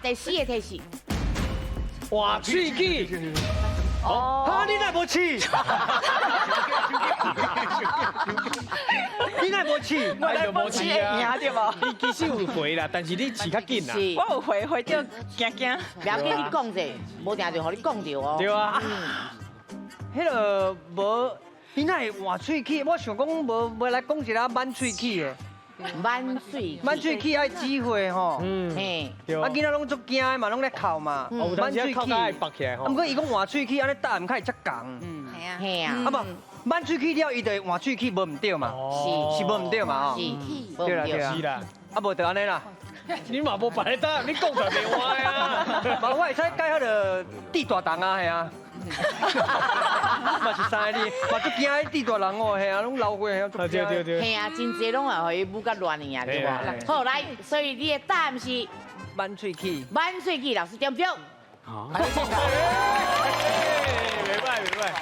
第四个提示。換喙齒。哦，哈，你哪無試？你哪無試？我來無試啊，對無？你其實有回啦，但是你試較緊啦。我有回回到驚驚。不要緊，你講者，無定就予你講著哦。對啊。彼个無，你哪會換喙齒？我想講無無來講一下挽喙齒的。挽喙，挽喙齒愛智慧吼。嘿。啊，囡仔攏足驚的嘛，攏咧哭嘛。挽喙齒愛拔起來吼。啊，毋過伊講換喙齒，按呢答案較會遮仝。係啊。係啊。啊無，挽喙齒了，伊就會換喙齒，無毋對嘛。是。是無毋對嘛？是。對啦對啦。是啦。啊，無就按呢啦。你嘛無別个答案，你講出來袂歪啊。無，我會使改彼个鐵大人啊，係啊。嘛是三个字，嘛足驚彼鐵大人哦，係啊，攏老歲啊，對對對。係啊，真濟攏會予伊舞甲亂去啊，對無？好來，所以你的答案是挽喙齒。挽喙齒，老師對毋對？啊，